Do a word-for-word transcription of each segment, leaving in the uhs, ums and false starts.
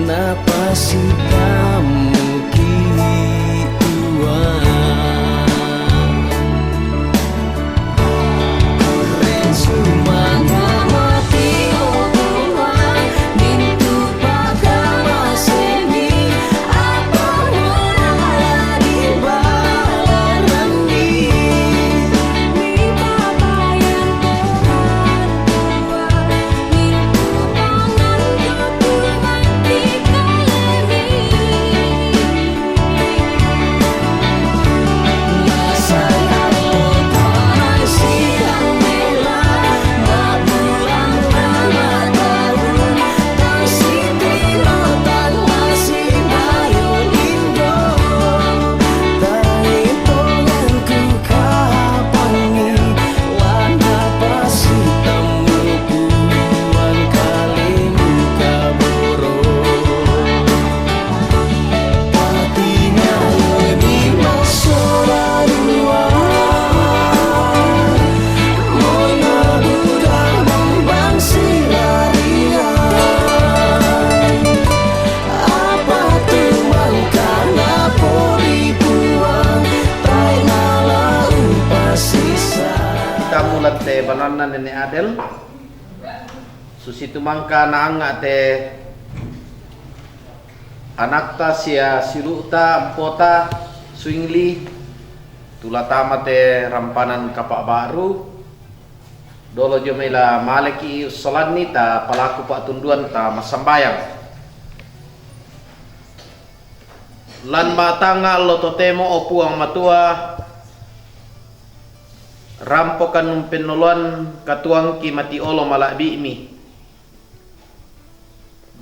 Napasitammuki uang. Kurreng sumanga mati uang, mintu pakamasemi, apa murah di balaranni. Mi papayan Tuhan. Lana pasitammu puang kalemu kaboro. Patingalemi massola dua, mona buda membang sirarian. Apa tu mangkana pori puang, tae nala upasisa. Tamu latte bananna Nenek Adel. Susitu mangka naangnga te anakta sia silu'ta empota Suingli, tula tama te rampanan kapa' ba'ru, dolo jio mela maleki ussolanni ta palaku pa'tunduan ta massambayang. Lan matanga allo totemo, o Puang Matua, rampokan umpennoloan katuoangki mati olo mala'bi'mi.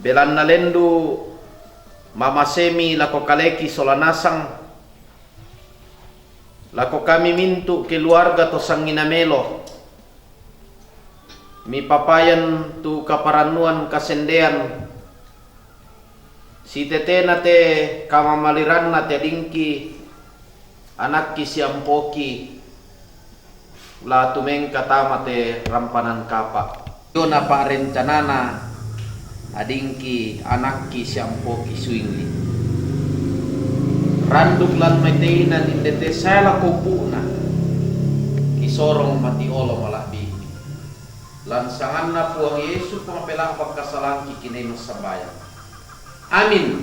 Belanna lendu mamasemi lako kaleki sola nasang, lako kami mintu keluarga to sangngina melo. Mipapayan tu kaparannuan kasendean, sitetena te kamamaliranna te adingki, anakki siampoki, la tumengka tama te rampanan kapa'. Iona pa'rencanana adingki, anakki siampoki Suingli. Randuk lan mai te inan inde te sae lako umpu'na, kisorong mati olo mala'bi. Lan sanganna Puang Yesu, Puang pela'bang kasalangki, kinai massambayang. Amin.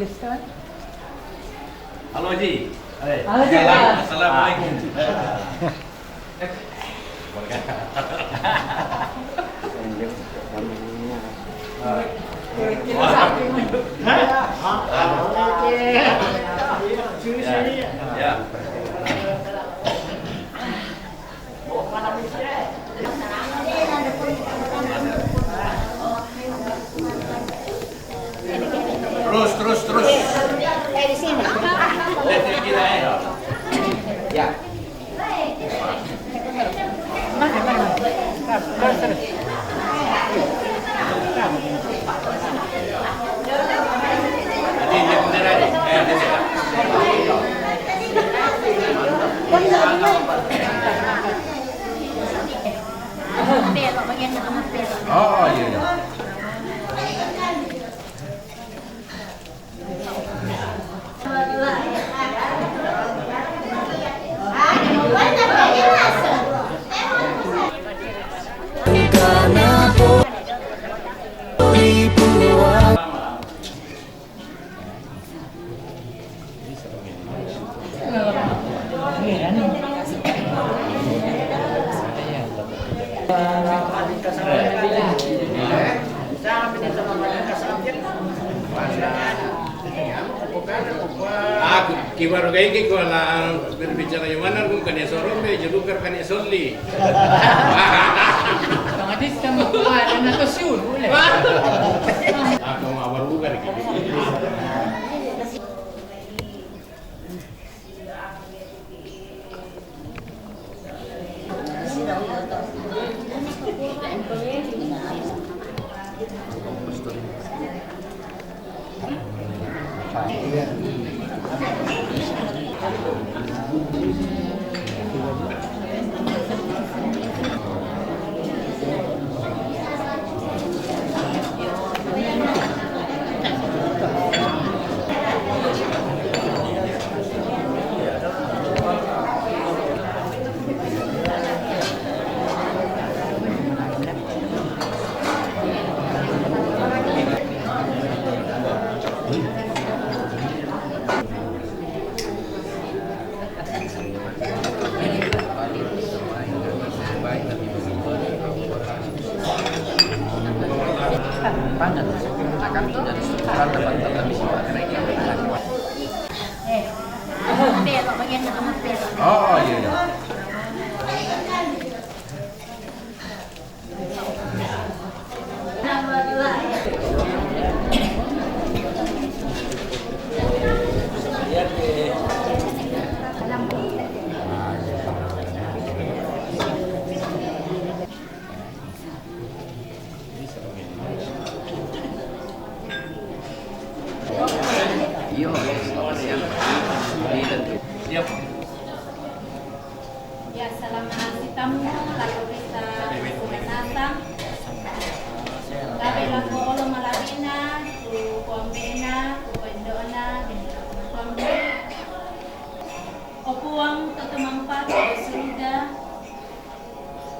Halo, Haji. Halo, Haji. Assalamualaikum. Ya. Ya. Terus, terus, terus. Eh, di sini. Ya. Oh, iya, iya. Aku, ki baru kayak gitu, ala berbicara yang mana, aku kan ya sorong be, jadukar kan ya soli. Tong atis sama kuat, dan atau siul, boleh. Aku mau baru buka gitu. Oh, iya, iya. Iya, siap. Ya, salama' si tammu, lako' kita sumanasang. Tabe' lako' olo mala'bina, tu kuambe'na, tu kuendo'na, bintu kuambe'. O Puang, to tumampa ri suruga,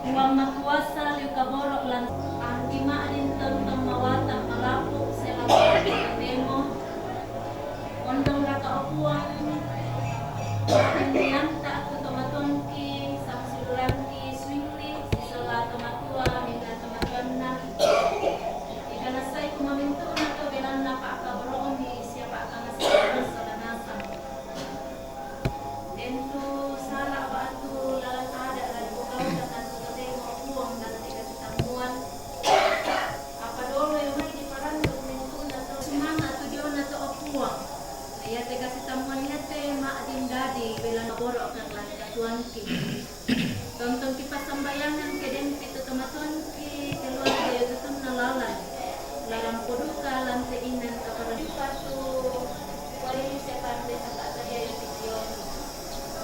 Puang makuasa, liu kaboro' lan-, angki ma'din tontong mawata' malapu' sia lako' totemo. Ondong raka, o Puang, ma'din nianta' tu tomatuangki, sangsiulurangki, suingli, sisella tomatuang, minna tomatuanna. Ikanassai kumamintu'na to belanna pa'kaboro'mi sia pa'kamaseang sola nasang. Dentu sala' ba'tu lalan ada' la ripogau'kan antu totemo, o Puang, lan te kasitammuan. Apa dolo ia mai diparannu mintu'na tau sumanga' tu diona to, o Puang. Iate kasitammuan iate ma'din dadi belanna boro'kan lan katuoangki. Tontongki passambayangan ke denpi tu tomatuangki keluarga io tutunna lalan. La rampo duka lan te inan kaparang. Patu kualisi pande sata' tadia io video.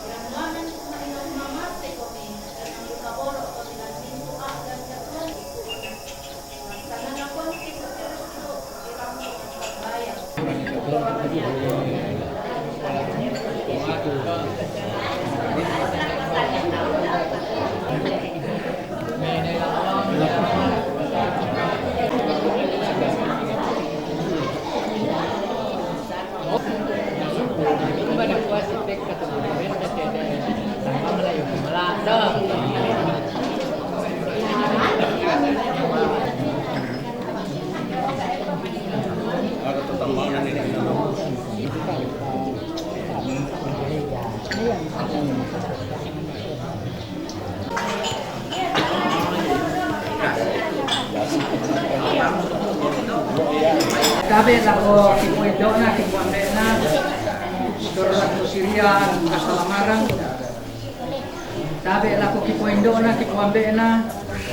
Irammuanang kumainang mamasekomi, karna mukaboro'komi lan mintu a'gan katuoangki. Tabe' lako kipoindo'na kipoambe'na, torro to Siria kasalamarang. Tabe' lako kipoindo'na kipoambe'na,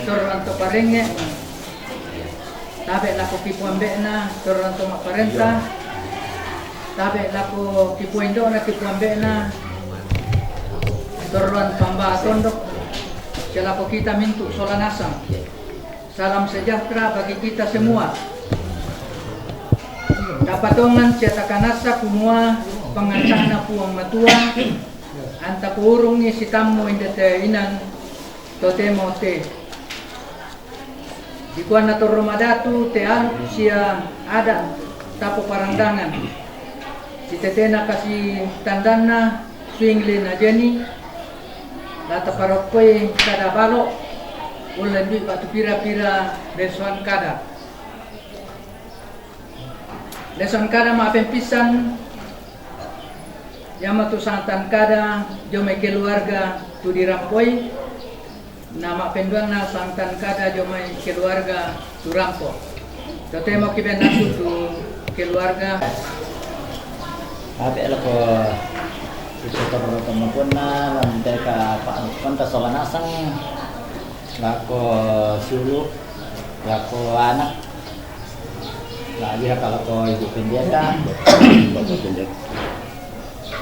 torro to parengnge'. Tabe' lako kipoambe'na, torro to ma'parenta. Tabe' lako kipoindo'na kipoambe'na, torro to amba tondok. Sia lako kita mintu' sola nasang. Salam sejahtera bagi kita semua. Tapatongan sia takanassa kumua panganca'na Puang Matua anta kuurungngi sitammu inde te inang totemo te. Dikuanna torro madatu te alu sia ada' tapoparandangan. Sitetena kasitandanna suingli na Jenny, la taparokkoi kada balo', ullendu'i batu pira-pira lesoan kada. Lesoan kada ma'pempissan, iamatu sangtan kada dio mai keluarga tu dirampoi, na ma'penduanna sangtan kada dio mai keluarga tu rampo. Totemo kibennasu tu keluarga. Ape' lako itu torro tomatoanna, lan teka pa'nukanta sola nasang, lako siulu', lako ana', la'bi haka lako Ibu Pendeta,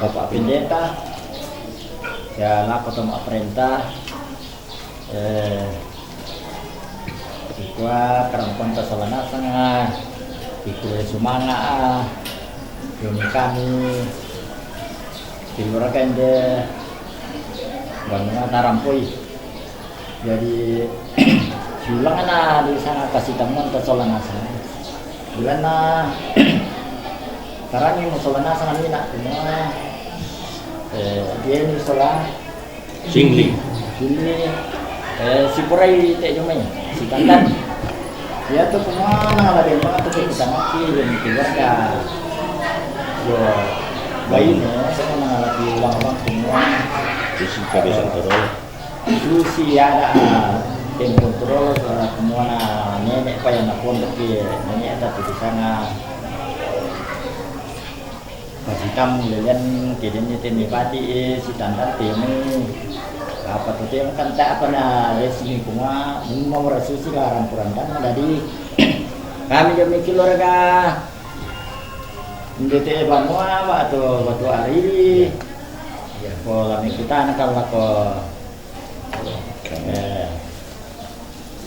Bapak Pendeta, ya lako to ma'parenta, eh, Kua karamponta sola nasanga, ikure sumanga'a, diomi kami, keluarga inde banua tarampoi. Jadi, siulangna di sana kasitammuanta sola nasanga. Bulanna tarani mo sola nasanga mina' kumua, eh, dieni sola Singli. Singli. Eh, sipurai te jomai. Sitandan. Iya tu kumua na la demba tu kita maki dan keluarga. Yo, bayi no, semua na lagi uang-uang semua. Susi kebiasaan terus. Susi ada, ah, tempo terus, ah, semua na nenek pa yang nak pondok ke, nenek ada tu di sana. Pasitammu lelean kedenni te mebati, eh, sitandan temu. Apa tu temu kan tak apa na resmi kuma, umma merasusi la rampuran dan dadi. Kami demi keluarga. Ndete banua, batu, batu ari. Ya, ko lami kita nak kalau ko. Eh.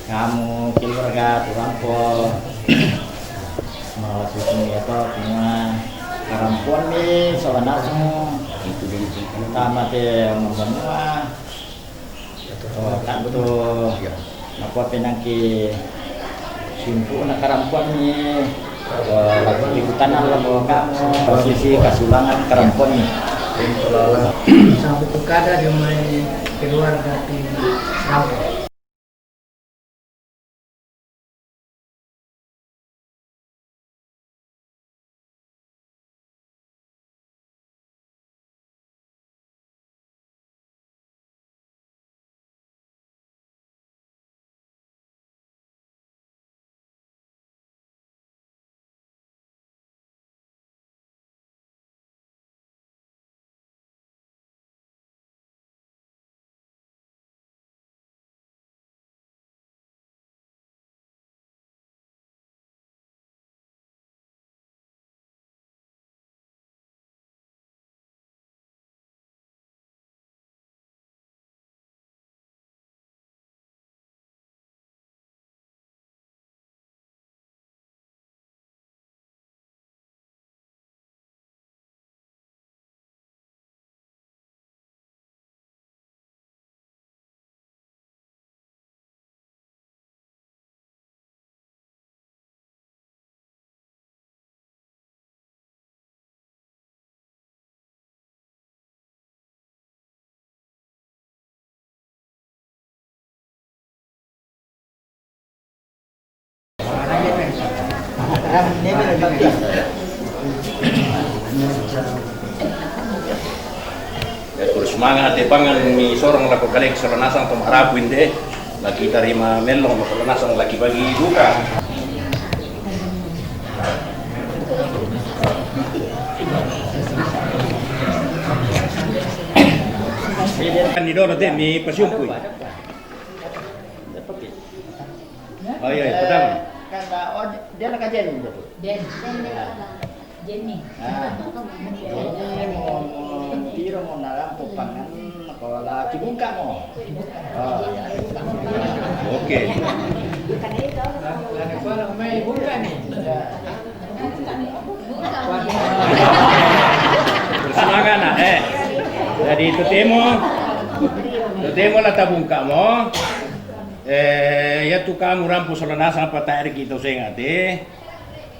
Kamu keluarga tu rampo. Mau susun ya to, semua karampuan ni sola nasu. Tama te membanua. Oh, tak betul. Apa penangki simpu na karampuan ni. Oh, lagu ikutan lah bawa kamu. Posisi kasulangan karampuan ni. Sampai tu kada dia main keluarga tu rampo. Ya, terus semangat, te pangan mi sorong lako kalek Solonasang to marapu inde. Laki tarima melong Solonasang laki bagi duka. Kan ni dolo te mi pasiumpui. Oh iya, iya, pertama. Kan, oh, dia nak kajian itu. Dia. Jenny. Ah. Jenny mo, mo, tiro mo narampo pangan, ko la kibungka mo. Oh, iya. Oke. Iya. Terus semangat, nah, eh. Jadi itu temo. Itu temo la tabungka mo. Eh, ya tu kamu rampo Solonasang apa tarik kita sengate.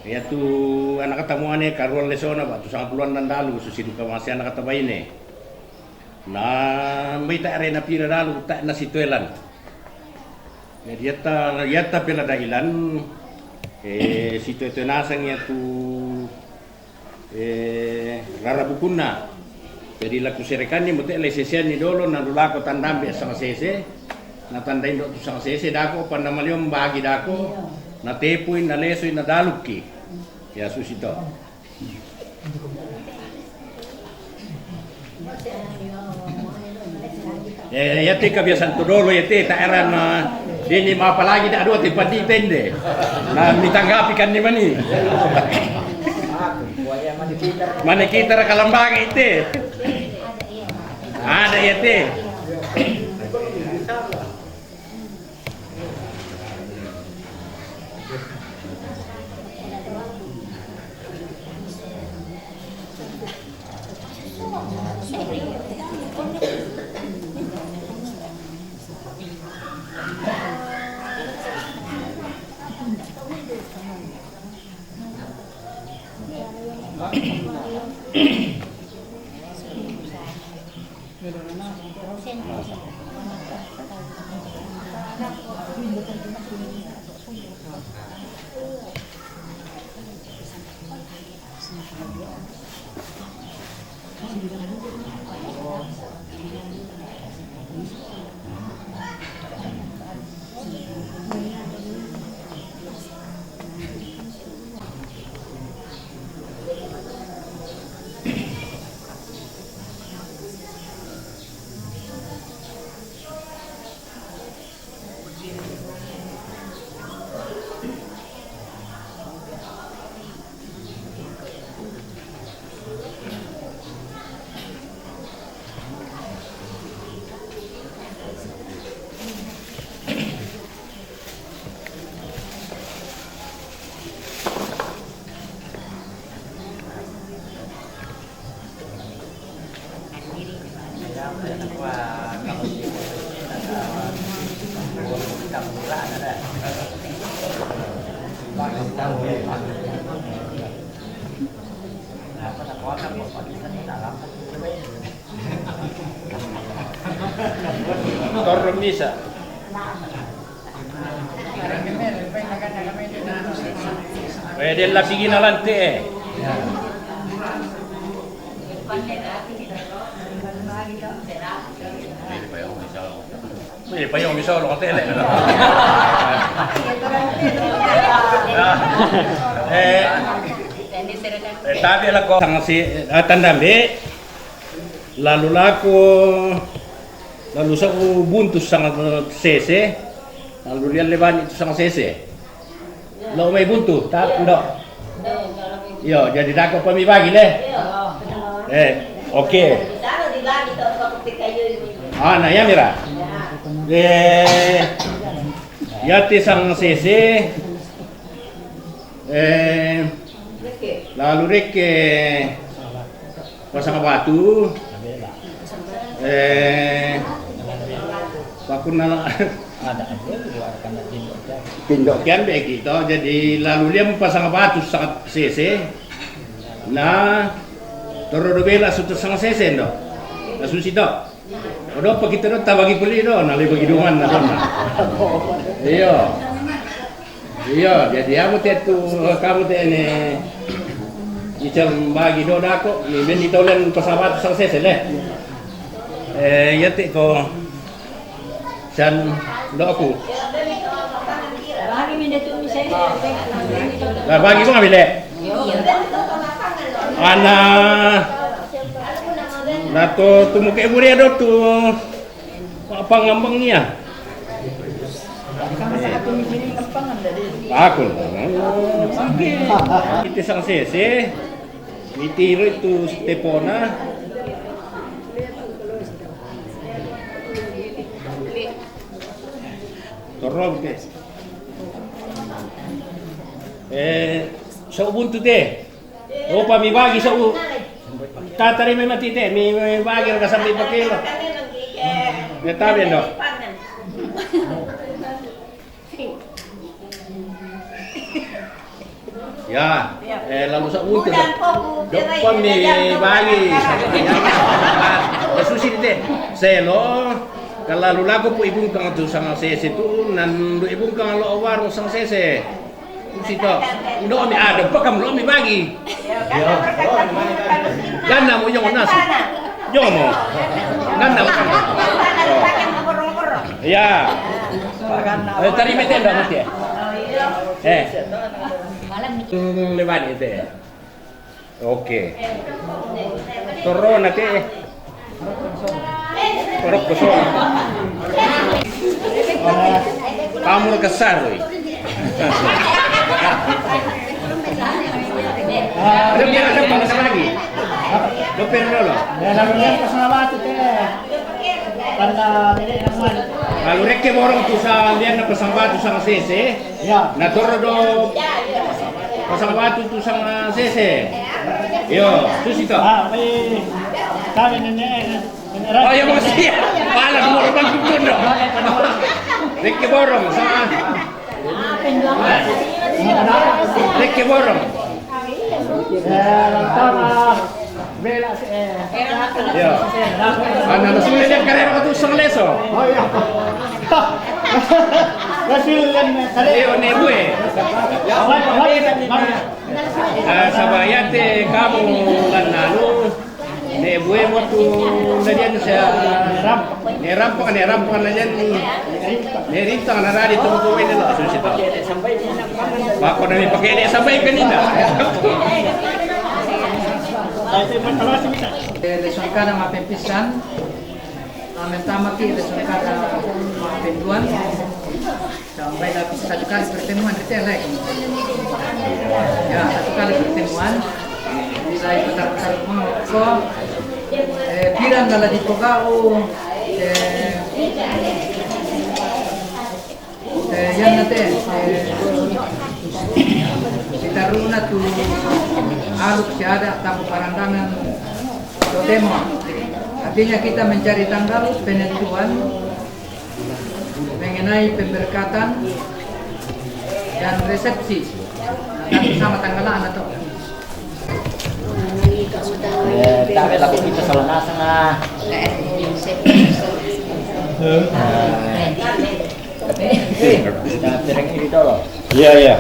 Yatu ana katamuane karuan lesona ba tu sanga puluan dan dalu susi duka masi ana kata baine. Na, mbai ta arena pira dalu ta na situelan. Jadi yatta, yatta pela dailan, eh, situetue nasang yatu, eh, rara bukunna. Jadi laku serekanni mo te lai seseanni dolo na lulako tandambe sanga sese, na tandai ndo tu sanga sese dako, panna maliom bagi dako, na tepui, na lesoi, na dalukki. Ya susi to. Eh, ya te kebiasaan tu dolo ya te, tak eran, eh, dini ma apalagi tak dua te padi tende. Na mitanggapi kan ni mani. Mane kita ra kalambang ite. Ada ya te. Torro misa. Eh, della pigina lante, eh. Eh, payong bisa lo katele. Ah, eh, eh, tapi lako sanga si, eh, tandambe. Lalu lako, lalu sa u buntu sanga sese, lalu lia lebani tu sanga sese. Lo mai buntu, tak, ndo. Yo, jadi dako pa mi bagi le. Eh, oke. Ah, na ya mira. Eh, ya te sanga sese. Eh, lalu reke pasang batu. Eh, pakunna la-, tindo kian be gitu. Jadi lalu lia pasang batu sanga sese. Na, torro do bela sutu sanga sese ndo. Na susi to. Odo pa kita do tabagi puli do, na le bagi duman na dona. Iyo. Iyo, jadi amo te tu, kamu te ne. Icang bagi do dako, mi ben di taulen pasabatu Sang Sese le. Eh, iya te ko san do aku. Nah, bagi ko ngambil le. Ana na to tumuke buri do tu pangambang iya. Aku. Ite Sang Sese. Mitiro itu stepona. Torong ke. Eh, so buntu te. Opa mi bagi so. Tatari memang tite, mi, mi bagi raka sampai pakelo. Ya tabe no. Ya, eh, lalu sa utu do. Dokon mi bagi. Ya, susi te. Selo, kalalu laku pu ibungkang tu Sang Sese tu, nan du ibungkang lo warung Sang Sese. Susi to. Ndo mi ada, pakam lo mi bagi. Gana mo yung nasi. Yung mo. Gana mo. Ya. Eh, tari mete ndo mete. Eh. Lewat itu. Oke. Torona te. Torok kosong. Kamu kesar, woi. Ada biar ada panas lagi. Doper dulu. Ya, lalu dia ke sana batu te. Tanda nenek naman. Lalu reke borong tu sa lian na pasang batu Sang Sese. Ya. Na toro do pasang batu tu Sang Sese. Yo, susi to. Ah, may sabi ni Nene. Oh, ya, makasih. Wala, dumorong pang kukundo. Reke borong sa. Reke borong. Eh, tama. Bela, eh. Yo. Ana na sulit yan karera ko tu Sang Leso. Oh, iya. Rasul yan, kare. Iyo, nebue. Awan, awan, awan. Ah, sabayate kamu lan lalu. Nebue mo tu ladian sa. Nerampak, nerampak ladian. Nerintang na radi tu ko wene lo susi to. Bako na mi pake de sampai kanina. Eh, leson kada mapempisan, ah, mentama ki leson kada mapenduan. Sampai dah satu kali pertemuan, kita lagi. Ya, satu kali pertemuan. Bisa ikut taruh-taruh mau ko. Eh, piran dalam di pogau. Eh, Eh, yan na te, eh, si taruna tu aluk si ada tamu parandangan totemo. Artinya kita mencari tanggal penentuan mengenai pemberkatan dan resepsi. Nah, tapi sama tanggal anak tuh. Eh, tabe lako kita salah nasang, ah. Eh, kita piring ini dulu. Iya, iya.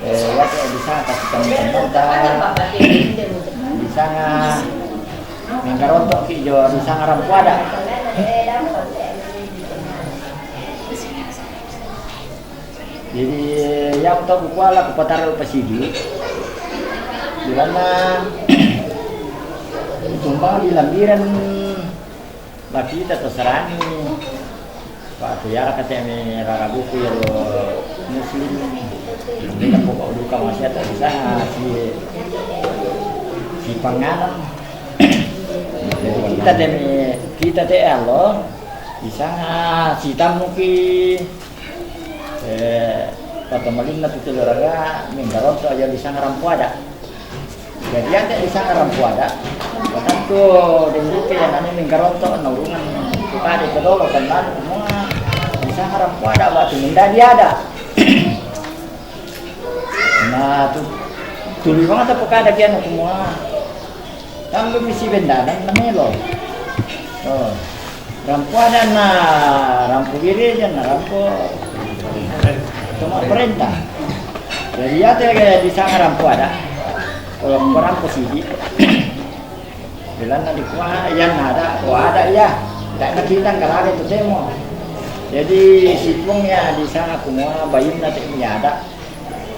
Eh, waktu bisa kasih teman-teman, ta. Bisa nga mengkarontok ki jo, bisa nga rampuada. Jadi, yang tahu kuala ku pataro pasigi. Di mana tumpang di lambiran laki kita terserani. Pak Tuyara kata mi rara buku ya lo muslim. Kita pokok duka masih ada di sana si si panganan. Kita te mi kita te alo di sana si tamu ki. Eh, pata malinna tu telu raga, mingga ronto aja di sanga rampuada. Jadi ada di sanga rampuada. Tantu di rupe yang anu mingga ronto, naurungan tu kade ke dolo, kan lalu semua di sanga rampuada, waktu minda dia ada. Nah, tu, tuli banget apa kada dia semua. Kan lu misi bendanan na melo. Oh. Rampo ada na, rampo gereja na, rampo cuma perintah. Jadi iyate di sanga rampo ada. Kalau rampo sidi. Bilang na dikua, iya na ada, ko ada iya. Tidak na kita nggak ada itu temo. Jadi sipung ya di sanga kumua bayun na te ada.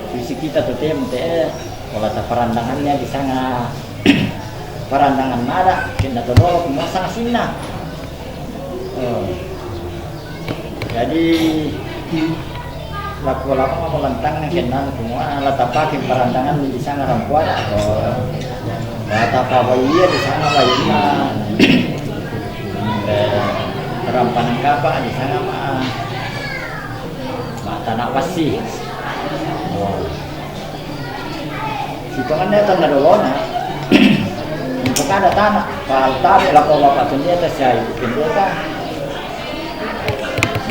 Sisi kita tu temo te, kalau tak parandangannya di sanga parandangan ada, kena todolo kumua sanga sinna. Oh. Jadi, laku-laku apa lantang na kena kumua, la tapake parandangan di sanga rampo ada. Oh. La tapa iya di sanga bayunna. Eh, rampanan kapa di sanga ma, ma tana wasi. Oh. Sitonganna tana dolona. Untuk ada tanah, kalau tabe lako bapak pendeta saya pendeta.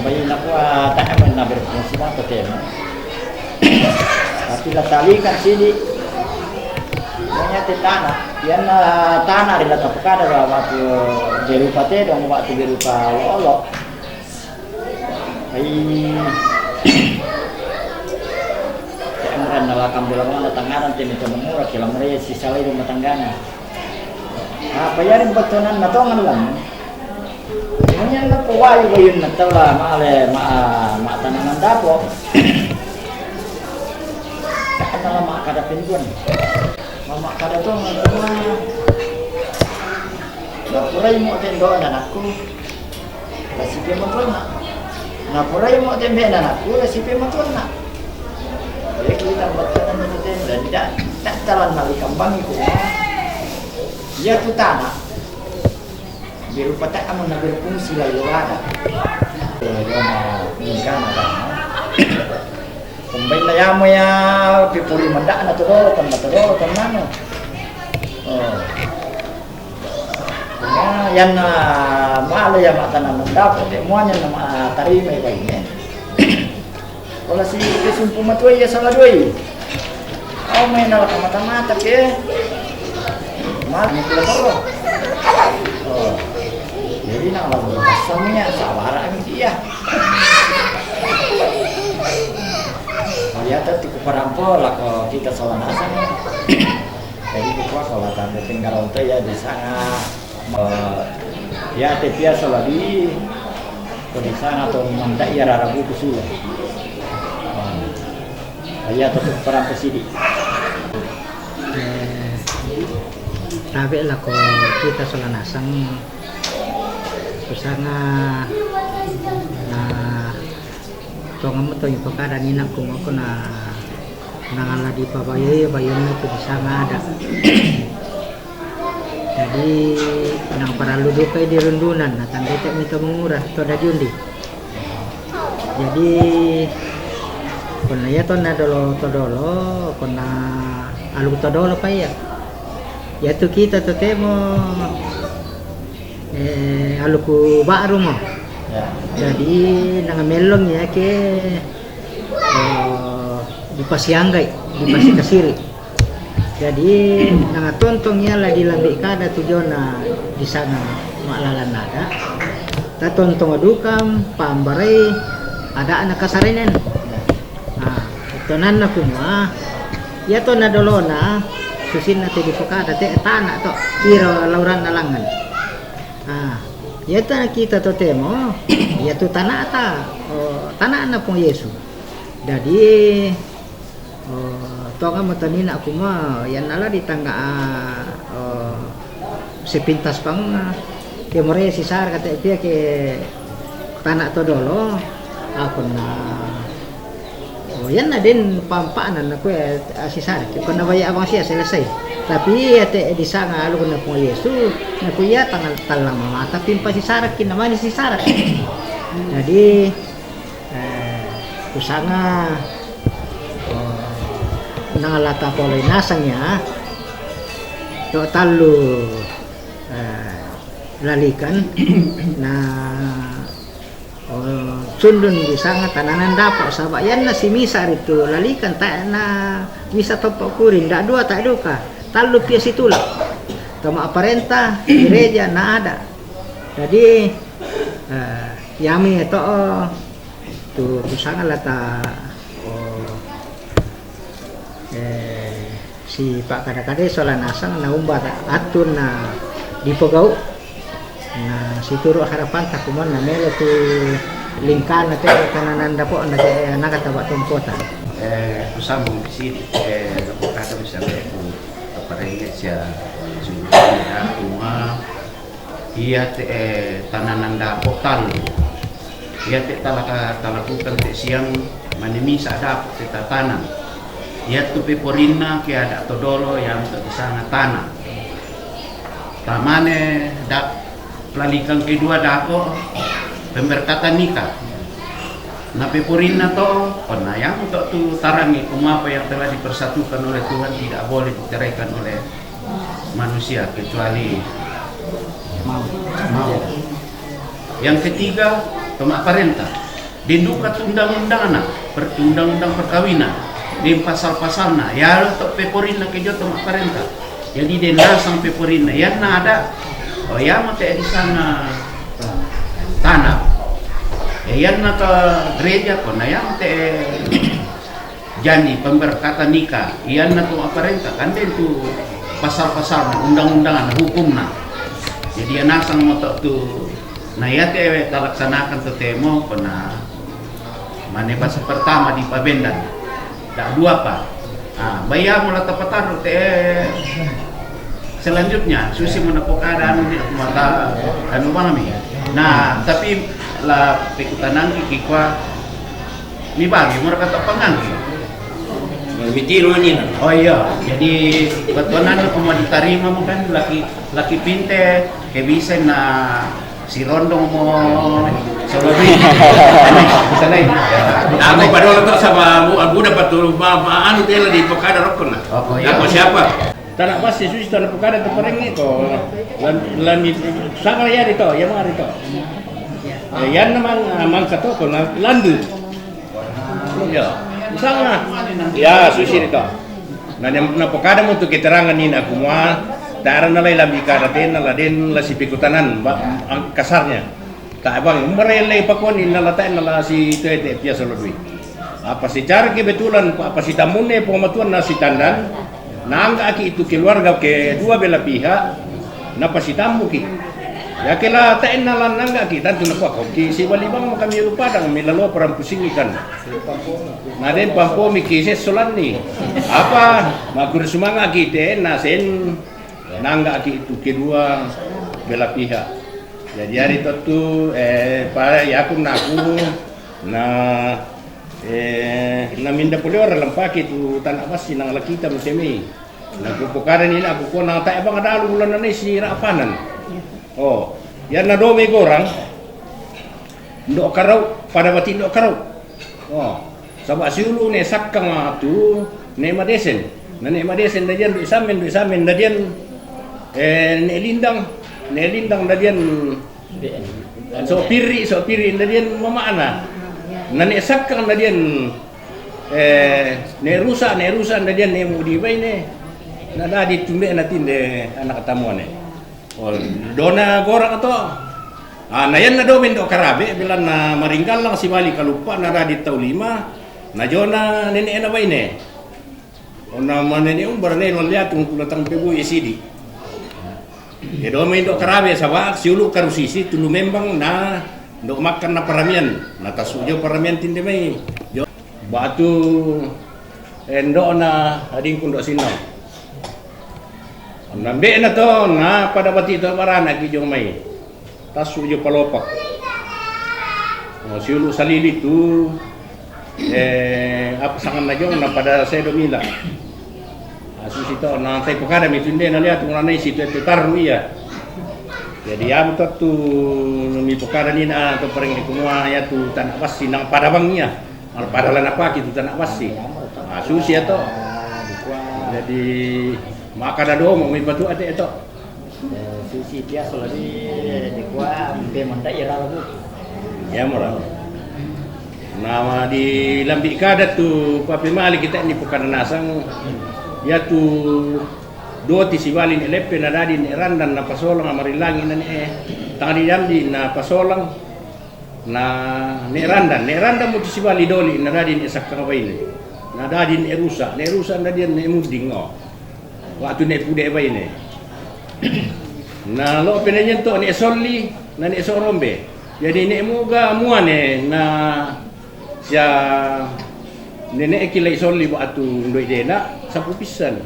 Bayi nakua tanah mana berfungsi apa tema. Tapi la talikan sidi. Pokoknya te tanah, yang tanah di la tapakada waktu berupa tedong, waktu berupa olo. Ai, te angkan na lakang bola manga tangaran te mita mangura kila marea si salai rumah tanggana. Apa yari betonan na tongan lam. Semuanya na po wayu bayun na tau la male ma, ma tananan dapo. Kana la ma kada pinduan. Ma kada tongan semua. Lapurai mo tendo anakku. La sipe motonna. Na purai mo tembe na naku la sipe motonna. Ya kita buat kata itu tem dan tidak tak talan mali kambang itu. Ya tu tanah. Berupa tak amun na berfungsi lalu ada. Dia mau bingkana kan. Pembaik na yamo ya pipuri mendak na todolo tan na todolo tan nano. Oh. Cuma yan na male ya ma tananan dapo te muanya na ma tarima iba ini. Kalau si kesumpu matua ya salah doi. Au mai na laka mata-mata ke. Male ni kula toro. Oh. Jadi na lagu pasamnya sabara ami iya. Maliata tiku parampo lako kita salah nasang. Jadi kukua kalau tanda tinggal onto ya di sana. Eh, ya te pia salabi ko di sana to manta iya rarabu kusula. Eh, ya to parampo sidi. Eh, tabe lako kita salah nasang. Kusanga na Tonga mo to ipakada nina kumako na nangala di pabayo bayo na tu di sanga ada. Jadi nang paralu duka di rundunan na tandete mito mangura to da jundi. Jadi kona ya to na dolo to dolo kona alu to dolo pa iya. Ya tu kita to temo eh, aluku ba'ru mo. Ya. Jadi nanga mellong ya ke eh, dipasianggai, dipasikasiri. Jadi nanga tontong ya la dilambi kada tu jona di sana ma'lalan ada. Ta tontong dukam pambarai ada ana kasarenen. Nah, tonanna kuma ya to na dolona susinna te dipakada te tana to ira lauranna langan. Ah, ya ta kita to temo, ya tu tanata, oh, tanana Puang Yesu. Jadi, oh, tonga mo tanina kuma, ya nala di tangga, oh, sepintas pang, ke more sisar kata pia ke tana to dolo, aku na Oh, yan na din pampaanan na kuya asisara. Kaya na baya abang siya selesai. Tapi ya te di sanga alu na Puang Yesu, na kuya tangal talang mata pimpa sisara kinamani sisara. Jadi eh, kusanga oh, nang lata poloi nasang ya. To talu eh, lalikan na Oh, cundun di sanga tananan dapo saba' yanna simisa ritu lalikan ta na misa toppo kurin da dua ta duka tallu pia situla. Tama parenta gereja na ada. Jadi eh, yami to tu kusanga lata oh, Eh, si pakkada-kadai sola nasang naumba ta-, attunna dipogau'. Na situru' harapanta kumua na melo tu lingkana te tananan dapo'na te anakta ba'tu tompota. Eh, kusambung sidi', eh, kada bisa ku parengnge' sia sungguh aku ma Iya te, eh, tananan dapo' tallu. Iya te talaka-, talakukan te siang mane misa' dapo' te tatanang. Iya tu peporinna ke ada' to dolo yang to disanga tanang. Tamane da-, lalikang kedua dapo' pemberkatan nikah. Na peporinna to, pernah yang to tu tarangi kumua apa yang telah dipersatukan oleh Tuhan tidak boleh diceraikan oleh manusia kecuali mau. Yang ketiga, to ma'parenta. Den duka tu undang-undangna, per-, undang-undang perkawinan, den pasal-pasalna, ya to peporinna ke jo to ma'parenta. Jadi den nasang peporinna, iyanna ada', oh, iamo te disanga tanang. Ya, iyanna to gereja ko na iamo te Jani pemberkatan nikah, iyanna tu ma'parenta, kan den tu pasal-pasalna, undang-undanganna, hukumna. Jadi iya nasang mo to tu, na iya te talaksanakan to temo, pernah mane basa pertama di pabendan. Da' dua pa. Ah, baya mo la tapataru te selanjutnya, susi mo napokada anu ni mata anu mami. Nah, tapi la pekutanangki kikua Mi bagi mo raka to pangangki. Mitiro ni na. Oh iya, jadi kebetulan aku mau diterima mo kan laki, laki pinte, ke bisa na si Rondong mo solo dui. Bisa lain. Aku padahal to sama mu, aku dapat tu ma, ma, anu tela di pekada rokon na. Oh, iya. Aku siapa? Tana' bassi susi tana' pukada tu parengnge' to. Lam-, lami sabar iya ri to, iya mari to. Eh, iyanna mang-, mangka to ko na landu. Iya. Misalna, iya susi ri to. Na, na, napokada mo tu keterangan ni na kumua, tara na lai lambi kada tena la den la sipikutanan, ba-, ang-, kasarnya. Ta'bang, umbarellei pakuanni nala ta'e nala si toete pia solo dui. Apa secara kebetulan, apa sitammunne pematuan na sitandan, nangga'ki itu keluarga kedua belah pihak, napasitammuki. Ya kela ta'e nala nangga'ki, tantu nakuakoki si bali bang makami lupadang, milalo parampusingi kan. Na den pampomiki sessolanni. Apa, makuru sumanga'ki te, na sen, nangga'ki itu kedua belah pihak. Jadi ari tottu, eh, pa yaku naku, na, eh, naminda pole ora lampaki tu tana' bassi nang lakita mutemei. Naku pokadani naku ko na ta'e bang dalu ulana nei si ra'panan. Oh, ya na domei gorang. Ndo' karau, pada bati ndo' karau. Oh, saba' siulu' ne sakkang tu ne madesen. Na ne madesen dadian du' samen, du' samen dadian, eh, ne lindang, ne lindang dadian so pirri, so pirri dadian mama'na. Na ne sakkang dadian, eh, ne rusa, ne rusa dadian ne mudi baine. Na dadi tumbe na tinde anak tamuane. Oh, dona gorang to. Ah, na iyanna do mendo karabe, bilanna maringgallang sibali kaluppa na dadi tau lima, na jona nene'na baine. Onna manene umbara ne lalliatung kulatang pebui sidi. Ye do mendo karabe saba siulu karusisi tunu membang na do makkan na paramian, na tasu jo paramian tinde mai. Jo batu endo'na adingku ndo sinau. Nambe'na to, na pada bati to barana ki jong mai. Tasu jo palopak. Oh, siulu salili tu, eh, apa sanganna jong na pada sedo mila. Ah, susi to, na tai pokada mi tunde na lihat ngana isi tu, tu taru iya. Jadi am to tu mi pokada ni na to pareng di kumua ya tu tana' bassi nang pada bang iya. Al pada lana paki tu tana' bassi. Ah, susi ya to. Jadi makada domo mi patu ate to. Eh, susi biasa lagi dikua mbe manda ira lagu. Ya mura. Nama di lambi kada tu pape mali kita ni pokada nasang. Ya tu doti sibali ne leppe na dadi ne randan na pasolang amarilangi na ne, eh, tanga di damdi na pasolang. Na ne randan, ne randan mutu sibali doli na dadi ne sakkang baine. Na dadi ne rusa', ne rusa' na dadi ne mudding, o. Waktu ne pude' baine. Na lo'o pe ne nyentok ne solli, na ne sorombe. Jadi ne muga muane na sia nene'ki lai solli waktu ndoi dena, sapu pissan.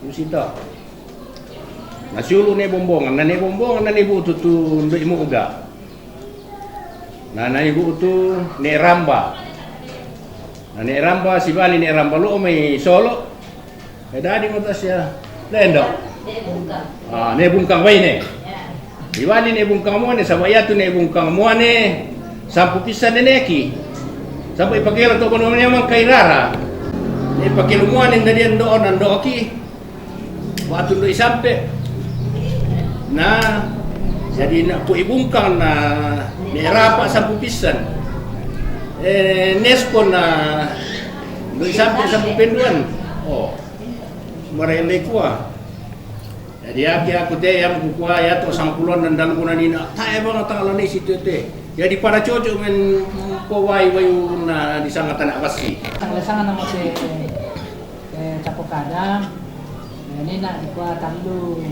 Usita. Na siulu' ne bombongan, na ne bombongan, na ne bu'tu tu ndoi muga. Na, na ne bu'tu ne ramba. Na ne ramba, sibali ne ramba lo'o mai solo'. E dadi mo tasia. Lendo. Ah, ne bungkang baine. Sibali ne bungkang muane, saba' iatu ne bungkang muane, sampu pissan nene'ki. Saba' ipakelo to bono ne mangkai rara. Ne pakelo muane ndadi ando, na ndo'ki. Waktu ndoi sampe. Na, jadi na ko ibungkang na ne rapa sampu pissan. E, nespon na ndoi sampe sampu penduan. O, marelekua. Jadi aki aku te, yam kukua, yato sangkulon dan dalu kuna nina. Tae bang tangala ne situ te. Jadi pada cocok men ko wai-wai na di sanga tana' bassi. Tangala sanga nama te. E, capo kada, e, nina dikua tallu,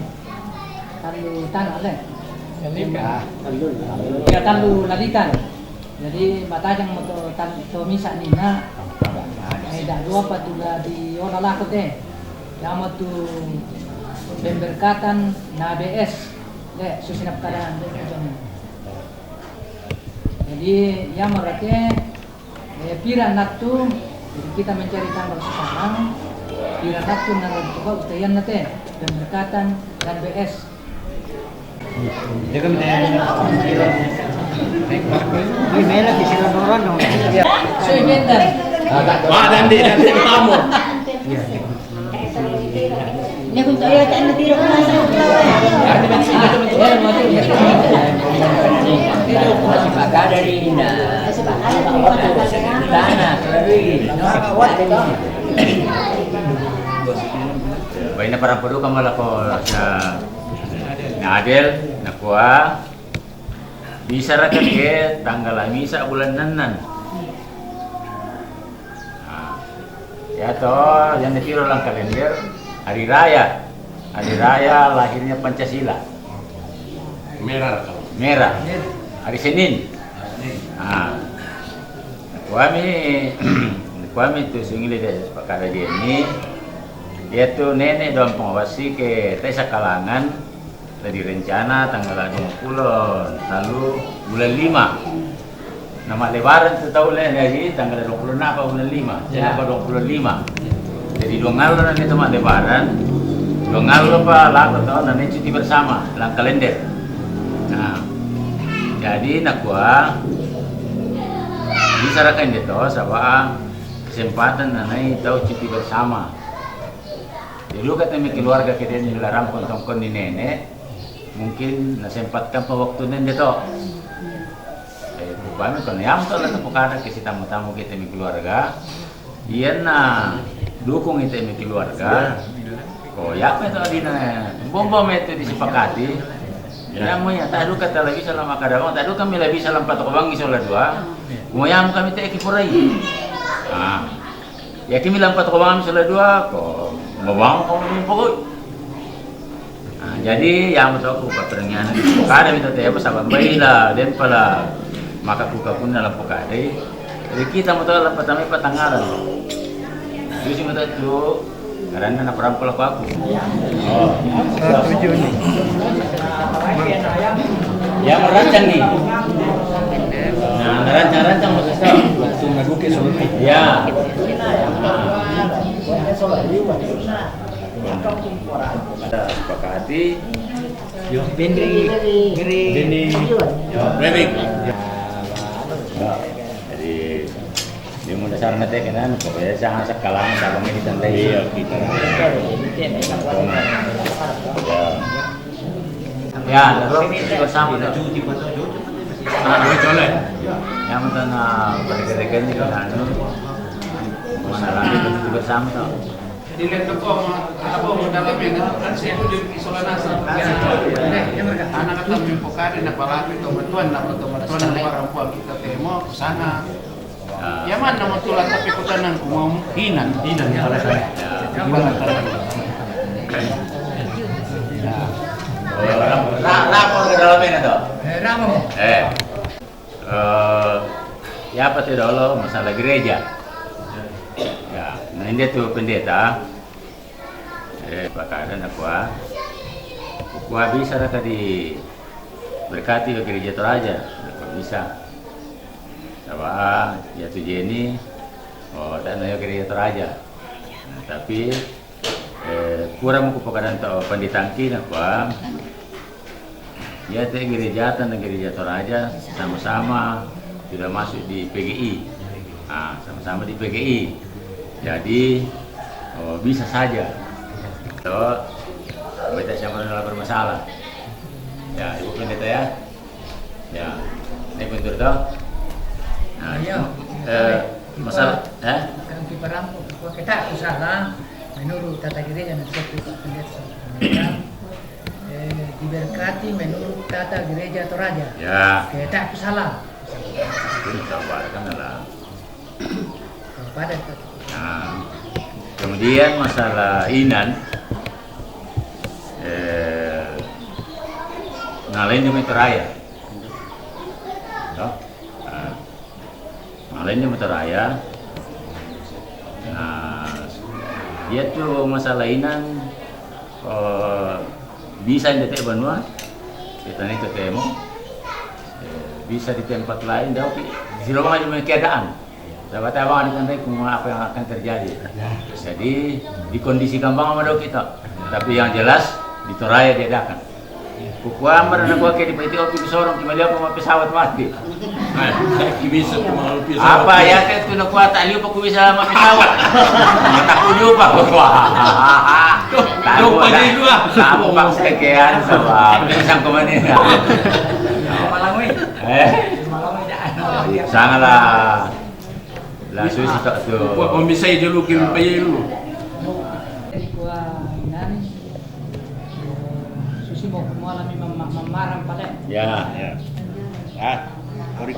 tallu tana' le. Lalika. Ah, tallu. Ya, tallu lalika le. Jadi matajang mo to, tal-, to misa' nina. E, da' dua pa tu la di ola lako te. Yamo tu pemberkatan na B S. Le, susinap kada le. Jadi yamo rate. E, pira nattu, jadi kita mencari tanggal sekarang, pira nattu na nagtuka utayan na te, pemberkatan dan B S. Dia kan dia. Ini merah di sini orang dong. Sui benda. Wah, dan dia, dan dia kamu. Baina parampudu kama lako sa na Adel, nakua, bisa raka ke tanggal misa bulan enam. Nah, ya toh, yang dipiro lang kalender, hari raya. Hari raya lahirnya Pancasila. Merah. Merah. Hari Senin. Nah, kuami, kuami tu singili de pakada dia ni. Dia tu nene doang pengawasi ke tesa kalangan. Jadi rencana tanggal dua puluh tallu bulan lima. Nama lebaran tu tau le, jadi tanggal dua puluh enam apa bulan lima? Ya. Tanggal dua puluh lima. Jadi dua ngallo nanti tu ma lebaran, dua ngallo pa lako tau nanti cuti bersama, lang kalender. Nah, jadi nakua, bisa raka inde to, saba kesempatan nanti tau cuti bersama. Jadi duka temi keluarga ke den dilarang kontong kon ni nene, mungkin na sempatkan pa waktu nende to. Eh, rupanya kon yam to la tepuk ada ke si tamu-tamu ke temi keluarga. Iya na dukung ite mi keluarga. Ko yapa itu adina bombom itu disepakati. Ya. Yang munya tak duka tak lagi salam akadabang, tak duka mi lagi salam patok bangi sola dua. Mo yam kami te kipurai. Ah. Ya kimi lampat ko bang sola dua ko, mabang ko mi pokok. Nah, jadi ya mo to ku paperengian kada mi to te apa saban baila den pala maka kuka kunna lampu kada. Jadi kita mo to lampat tame patangaran. Terus mo to tu karena na perampola ko aku. Oh. Satu Juni. Ya merancang ni. Nah, merancang-rancang maksud saya. Langsung ngaduke solusi. Ya. Ada sepakati. Yo, Benri, Benri. Benri. Yo, Benri. Ya. Jadi, di mula sarana te kenan, pokoknya jangan sekalang, kalau ini tanda iya kita. Ya. Ya, lalu kita bersama dah. Ah, colek. Yang mana, ah, mereka-mereka ini kan, anu, mana lagi kita bersama tau. Di lento ko mo, apa mo dalam ini, kan saya itu di isola nasa. Anak kata mi pokari na palapi to matuan, na to matuan, na parang puang kita temo, sana. Ya, mana mau tulang tapi kutanan ku mau hinan. Hinan, ya, alasan. Ya. Ra-, lapor ke dalam ini, toh? Eh, ramo. Eh. Eh, ya, apa tu dulu masalah gereja? Ya, nah, ini tu pendeta. Eh, pakada nakua, kua bisa raka diberkati oleh gereja Toraja? Nakua bisa. Saba ya tu Jenny, oh, tana yo gereja Toraja. Nah, tapi, eh, kurang ku pakada to pendetangki nakua, ya, te gereja tana gereja Toraja sama-sama sudah masuk di P G I. Ah, sama-sama di P G I. Jadi, oh, bisa saja. Toh, beta siapa adalah bermasalah. Ya, Ibu Pendeta ya. Ya, ini bentuk toh. Nah, iya. Eh, masalah, eh? Kan kiparampu, kita usaha menurut tata gereja dan satu pendeta. Eh, diberkati menurut tata gereja Toraja. Ya. Kita salah. Itu sabar kan lah. Pada. Nah, kemudian masalah inan, eh, ngalain demi Toraya. Toh? Nah, ngalain demi Toraya. Nah, dia tu masalah inan, eh, bisa ndete banua, kita ni ketemu, eh, bisa di tempat lain, dah, oke. Di rumah cuma keadaan. Coba tahu, ini kan, Rek, apa yang akan terjadi. Ya. Jadi, di kondisi gampang sama dong kita. Tapi yang jelas, di Toraya diadakan. Kukuambar na kua ke di P T O pi sorong, cuma dia mau pesawat mati. Bisa cuma pesawat. Apa ya, ke tu na kua tak liu paku bisa sama pesawat. Mataku liu paku. Tahu, tahu, Pak, sekian, sama. Bisa kemana? Malam, weh. Eh? Malam, weh, dah. Sangatlah. Lah, susi tak tu. Wah, kau misai dulu, kirim payah dulu. Jadi, gua nani, susi mau ke malam ni mem-, mem-, memarang pada. Ya, ya. Ah, sorry.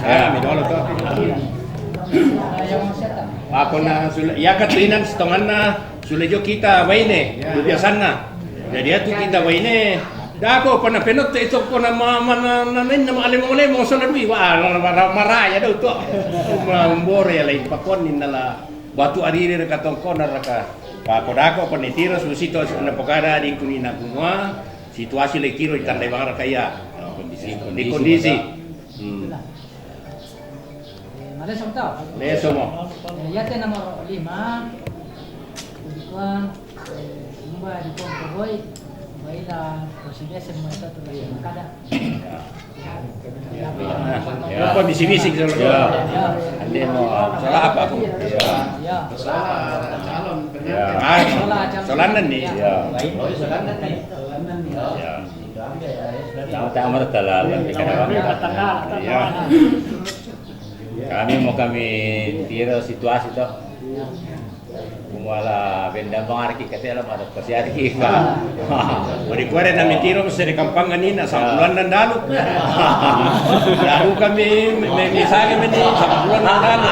Ya, mi dolo tu. Yang mau setan. Aku na sule-, ya, katinan setonganna, sule jo kita baine, biasana. Jadi, ya tu kita baine, dako pana penotte itu kona ma-, ma-, na-, na-, na-, na-, alemo-alemo sola dui, wa, la, la, la, maraya do to. Ma-, mbore ya lai pakon ni nala batu ariri raka tongkona raka. Pa ko dako pana tiro susi to na pakada di kunina kumua, situasi lai tiro di tandai bang raka ya. Kondisi, di kondisi. Kondisi. Hmm. Eh, maleso to? Leso mo. Eh, ya te nomor lima. Kebetulan, eh, umba di Pongkogoi, baila presidese mo itu tu kada. Ya. Ya. Apa bisi-bisi gitu. Ya. Ya. Ande mo, sola apa aku? Ya. Ya. Sola calon pengantin. Ah, sola calon. Sola nani? Ya. Oh, sola nani? Ya. Tahu-tahu mereka lah, tapi kadang-kadang. Ya. Kami mau kami tiro situasi to. Kumala benda bang arki kate la mada pasi arki ka. Wari kuare na mi tiro sere kampang anina sampuluan dan dalu. Dalu kami me-, me-, misalnya meni sampuluan dan dalu.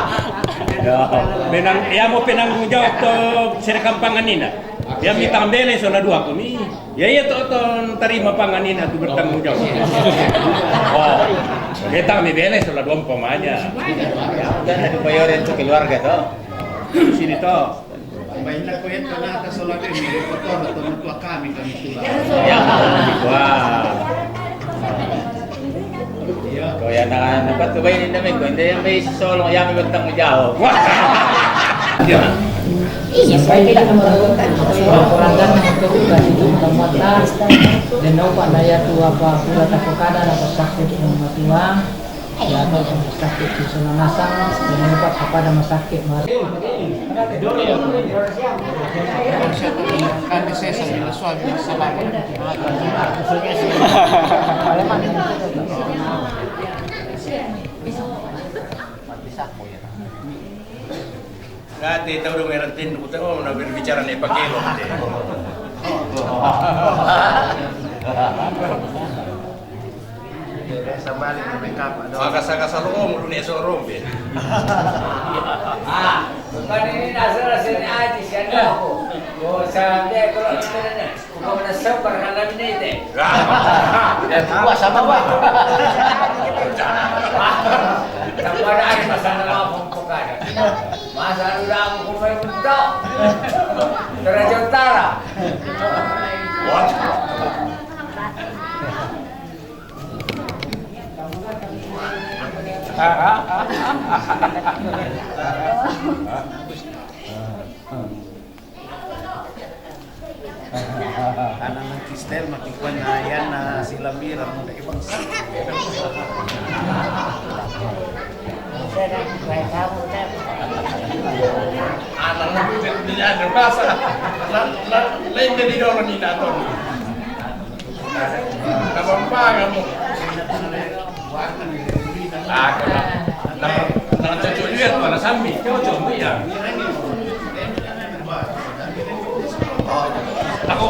Ya. Menang, ya mau penanggung jawab to sere kampang anina. Ya mi tambele sola dua kami. Ya, iya, to, to, tarima panganina tu bertanggung jawab. Oh, kita mi bele sola dua umpamanya. Kan ada bayaran tu keluarga to. Sini to. Bainda ko ento nata sola dua mi kotor to tua kami kami tulang. Ya. Wah. Ko ya na, na pat ko ba ini na mi ko, hindi yang may solo ya mi bertanggung jawab. Wah. Ya. Iya, saya tidak memerlukan. Kurang dan untuk kasih itu mudah-mudahan. Dan naupa na ya tu apa pura takokada na pasakit yang matua. Ya, apa pasakit di sana nasang. Dan naupa kepada masakit mar. Kan di sesa di suami selamat. Kate tau dong meran tendu, ku tau na berbicara ne pakelo te. Sabali na may kapa, no? Makasakasalo mo, lunes o rompe. Ah, bukan ini nasara sini aja, siapa aku? Oh, sampai kalau kita ini, bukan mana sabar kalau ini deh. Ya, tua sama, Pak. Tambah ada masa nama pembukaan. Masa udah aku kumai mentok. Toraja Utara. Waduh. Anak nang Kistel makin banyak ya, na sila Mira mau dari bangsa. Anak nang Kistel punya ada bahasa. La, la, lain dari orang ni nak tahu. Kapampangan mo. Ah, kaya, na, na, na, na, na, na, sambi, kaya, cuma, ya. Ako.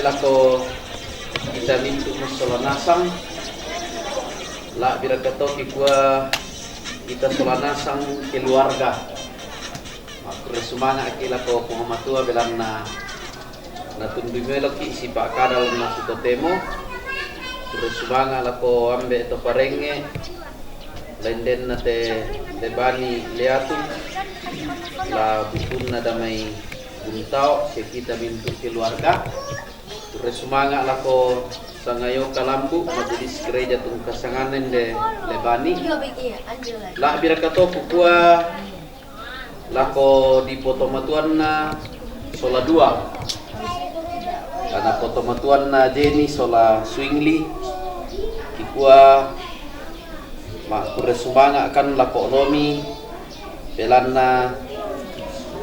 Lako kita mintu' massola nasang, la'bi raka to kikua kita sola nasang keluarga. Makkurre sumanga'ki lako Puang Matua belanna natundui meloki sipa' kada lanna sitotemo. Kurre sumanga' lako ambe' to parengnge, laindenna te, te bani Leatu, la bukunna damai Buntao, sia kita mintu' keluarga. Kurre sumanga' lako sangayoka lambu', Majelis Gereja Tungka Sanganen de Lebani. La'bi raka to kukua lako dipotomatuanna sola dua. Lana potomatuanna Jenny sola Swingly. Kikua makkurre sumanga' kan lako onomi, belanna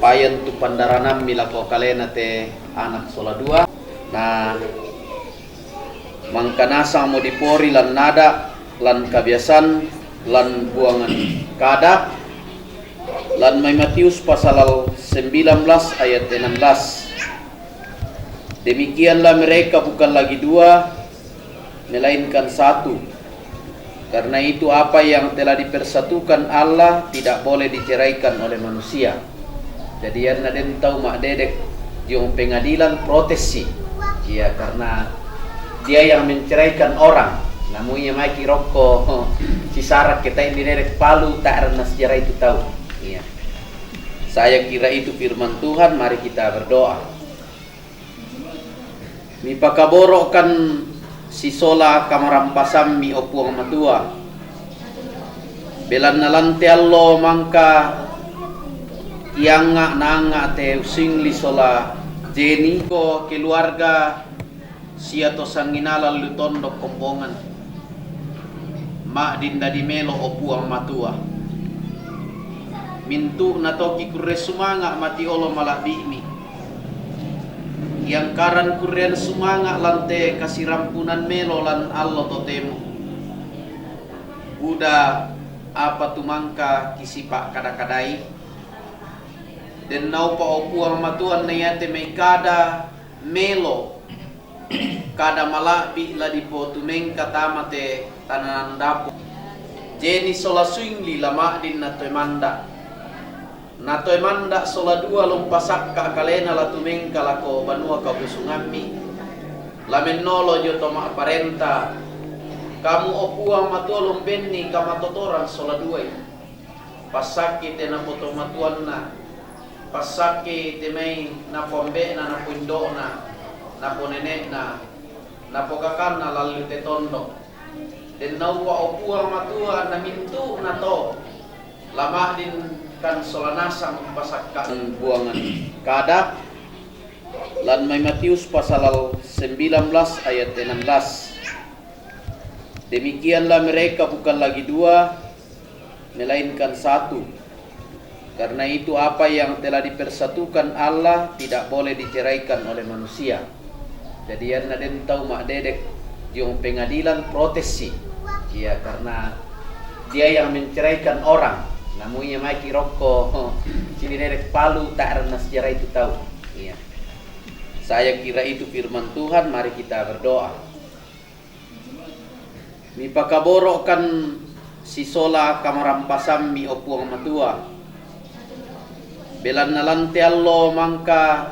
payan tu pandaranammi lako kalena te anak sola dua. Na mangka nasangmo dipori lan ada', lan kabiasaan, lan buangan kada, lan mai Matius pasal sembilan belas ayat enam belas. Demikianlah mereka bukan lagi dua, melainkan satu. Karena itu, apa yang telah dipersatukan Allah tidak boleh diceraikan oleh manusia. Jadi, iyanna den tau ma'dedek diong pengadilan, protessi. Iya, karena dia yang menceraikan orang. Namu iya maiki rokko sisara' ke tai didedek palu, ta'ranna sejarah itu tau. Iya. Saya kira itu firman Tuhan, mari kita berdoa. Mipakaboro'kan sisola kamarampasammi, o Puang Matua. Belanna lan te allo mangka kianga' naanga' te Swingly sola Jenny, ko keluarga sia to sanginala lu tondok kombongan. Ma'din dadi melo, o Puang Matua. Mintu'na toki kurre sumanga' mati olo mala'bi'mi. Iangkaran kurrean sumanga' lan te kasirampunan melo lan allo totemo. Buda apa tu mangka kisipa' kada-kadai. Den naupa, o Puang Matua, na iate mai kada melo, kada mala'bi' la dipotumengka tama te tananan dapo'. Jenny sola Swingly la ma'din natoe manda'. Natoe manda' sola dua la umpasakka' kalena la tumengka lako banua kabusungammi. La mennolo jio to ma'parenta. Kamu, o Puang Matua, la umbenni kamatotoran sola duai. Passakki te napotomatuanna, passakki te mai napoambe'na, napoindo'na, naponene'na, napokakanna lallu te tondok. Den naupa, o Puang Matua, na mintu'na to la ma'din kan sola nasang umpasakka' buangan kada, lan mai Matius pasal sembilan belas ayat enam belas. Demikianlah mereka bukan lagi dua, melainkan satu. Karena itu, apa yang telah dipersatukan Allah tidak boleh diceraikan oleh manusia. Jadi, iyanna den tau ma'dedek diong pengadilan, protessi. Iya, karena dia yang menceraikan orang. Namu iya maiki rokko sididedek palu, ta'ranna sejarah itu tau. Iya. Saya kira itu firman Tuhan, mari kita berdoa. Mipakaboro'kan sisola kamarampasammi, o Puang Matua. Belanna lan te allo mangka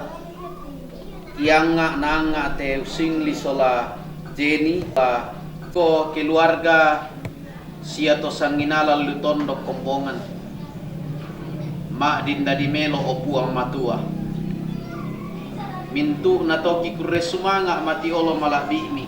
kianga' naanga' te Swingly sola Jenny, ko keluarga sia to sanginala lu tondok kombongan. Ma'din dadi melo, o Puang Matua. Mintu'na toki kurre sumanga' mati olo mala'bi'mi.